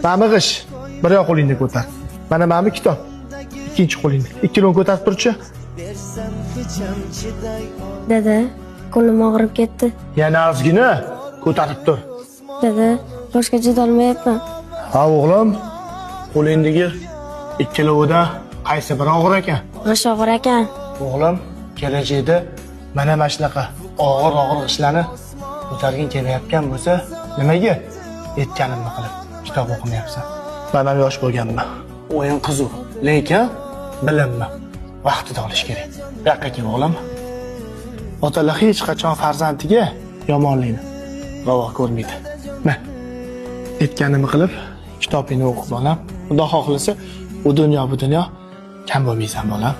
Mana g'ish. Bir yoq qo'lingni ko'tar. Mana mana kitob. Ikkinchi qo'lingni. Ikkilovini ko'tarib turchi. Dada, qo'lim og'rib ketdi. Yana ozgina ko'tarib tur. Dada, boshqa chidolmayapman. Ha o'g'lim, qo'lingdagi ikkilovidan qaysi biri og'ir ekan? G'ish og'ir ekan. O'g'lim, kelajakda mana shunaqa og'ir og'ir ishlarni ko'targing kelayotgan bo'lsa, nimaga aytganimni qilib kitob o'qimayapsan? Man ham yosh bo'lganman. O'yin qiziq, lekin bilimni vaqtida olish kerak. Bu yoqqa kel o'g'lim. Otalar hech qachon farzandiga yomonlikni ravo ko'rmaydi. Ma, aytganimni qilib kitobingni o'qib bolam. Xudo xohlasa, u dunyo bu dunyo kam bo'lmaysan bolam.